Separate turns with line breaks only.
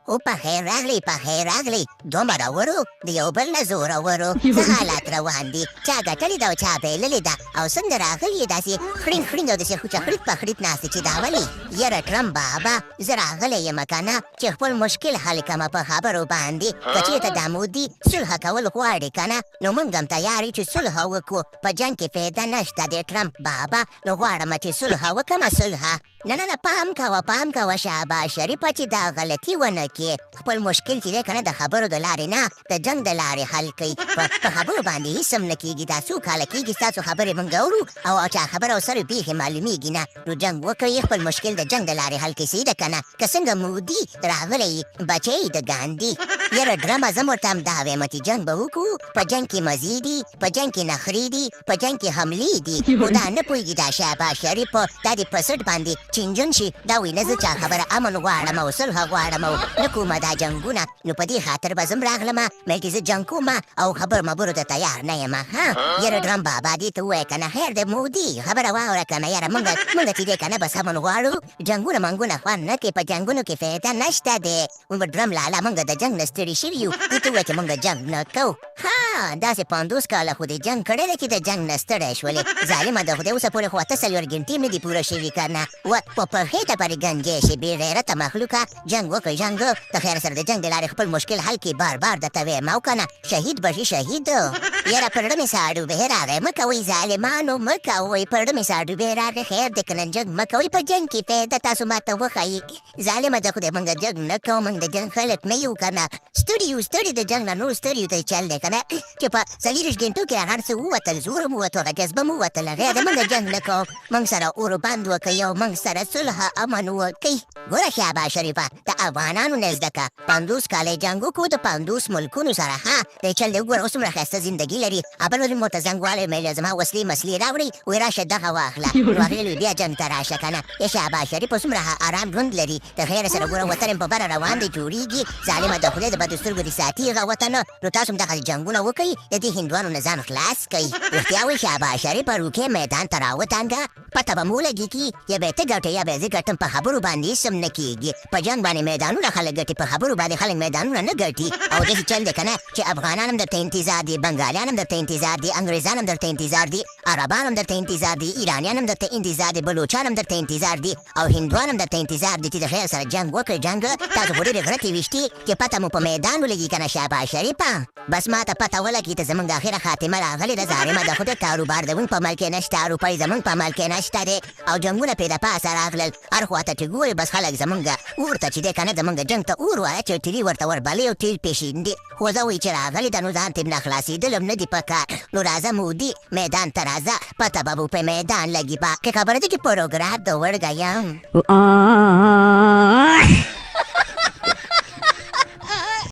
او په خیر راغلی، په خیر راغلی. دومره ورو د یو بل نه زورورو. څه حالات روان دي؟ چا ګټلې ده او چا بایللې ده؟ او څنګه راغلي یې داسې خړین خړین او داسې خوچه خړیت په خړیت ناست چې دا ولې؟ یاره ټرمپ بابا، زه راغلی یم که نه چې خپل مشکل حل کمه په خبرو باندې. که چېرته دا مودي صلح کول غواړي که نه، نو موږ هم تیار یو چې صلح وکړو. په جنګ کې فایده نشته دی ټرمپ بابا، نو غواړم چې صلح وکړم صلح. نه نه نه، پام کوه، پام کوه شهباز شریفه چې دا غلطي ونه کې. خپل مشکل چې دی که نه، د خبرو د لارې نه، د جنګ د لارې حل کړئ. په خبرو باندې هېڅ هم نه کېږي. دا څو کاله کېږي ستاسو خبرې مونږ اورو او چا خبره او سره بیخې معلومیږي نه. نو جنګ وکړئ، خپل مشکل د جنګ د لارې حل کړئ، صحیح ده که نه؟ که څنګه مودي راغلی بچی د ګاندي؟ یاره ډرمه، زه ورته همدا وایم چې جنګ به وکړو. په جنګ کې مزې دي، په جنګ کې نخرې دي، په جنګ کې حملې دي، خو دا نه پوهېږي دا شهباز شریف. دا دې په څټ باندې چینجن شي. دا وایي نه، زه چا خبره امن غواړم او صلح غواړم او نه کومه دا جنګونه. نو په دې خاطر به زه هم راغلم مې چې زه جنګ کوم او خبر مبرو ته تیار نه یم. ها یاره ډرم بابا، دې ته ووایه که نه. خیر دی مودي، خبره واوره که نه. یاره مونږ چې دی که نه، بس امن غواړو. جنګونه منګونه خوند نه کوي، په جنګونو کې فایده نشته دی. ډرم لالا، مونږ د جنګ نه ستړي شوي یو. دې ته ووایه چې مونږ جنګ نه کوو. ها داسې 50 کاله خو دې جنګ کړی دی چې د جنګ نه ستړی شولې ظالمه د خدای. اوسه پورې خو 48 ګنټې نه دي پوره شوي که نه، و په خېټه پرې ګنجی شي. بې غیرته مخلوقه، جنګ وکړئ جنګ، د خیر سره د جنګ د لارې خپل مشکل حل کړئ. بار بار درته وایم او که نه شهید به شي شهید. یاره پر زړه مې ساړو به راغی. مه کوئ ظالمانو، مه کوئ. پر زړه مې ساړو به راغی. خیر دی که نه، جنګ مه کوئ، په جنګ کې فایده تاسو ماته وښایئ. ظالمه د خدای، موږ جنګ نه کوو، موږ د جنګ خلک نه یو که نه. ستړي یو، ستړي د جنګ نه. نور ستړي یو ته چل دی که نه چې په 24 ګنټو کې هر څه ووتل، زور مو ووتو، هغه جذبه مو ووتله. غیر دی، موږ جنګ نه کوو. موږ سره اوربند وکړئ او موږ سره صلح امن وکړئ. ګوره شهباز شریفه، د افغانانو نه زده که. 50 کاله جنګ وکړو د 50 ملکونو سره. ها د چل دی، وګوره اوس څومره ښایسته زندګي لري. بل ورځ مې ورته زنګ والی، مې زما وسلې مسلې راوړئ، وایي راشه دغه واخله. نو هغې ویل بیا جنګ ته راشه که نه. ای شهباز شریف څومره آرام ژوند لري د خیره سره. ګوره وطن یې په بره روان دی، جوړېږي. ظالمه د خدای، د بدو سترګو دې ساتي هغه وطن. نو تاسو هم دغه جنګونه وکړئ، د دې هندوانو نه ځان خلاص کړئ. رښتیا وایي شهباز شریف، روکې میدان ته راوتانګه، پته به مو لګېږي. یا به ته ګټې یا به زه ګټم. په خبرو باندې هېڅ هم نه کېږي. په جنګ باندې میدانونه خلک ګټي، په خبرو باندې خلک میدانونه نه ګټي. او داسې چل دی که نه چې افغانان هم درته انتظار دي، بنګالیان هم درته انتظار دي، انګریزان هم درته انتظار دي، عربان هم درته انتظار دي، ایرانیان هم درته انتظار دي، بلوچان هم درته انتظار دي او هندوان هم درته انتظار دي چې د خیر سره جنګ وکړئ جنګ. تاسو خو ډېرې غلطې ویشتي چې پته مو په میدان ولګي که نه شهباز شریفه. بس ما ته پته ولګي ته زمونږ اخره خاتمه راغلې ده. ظالمه د خدای، کاروبار زمونږ په ملک کې نشته، روپۍ زمونږ په ملک کې نشته دی او جنګونه پرې د پاسه راغلل. هر خوا ته چې ګورې، بس خلک زمونږ اور ته چې دی که نه، زمونږ جنګ ته اور وایه چې ټیلي ورته وربلې او تیل پې شیندي. خو زه وایي چې راغلې ده، نو ځان ترې نه خلاصېدل هم نه دي پکار. نو راځه مودي، میدان ته راځه، پته به مو په میدان لګي. باقي خبره ده چې پروګرام د وړګه یم.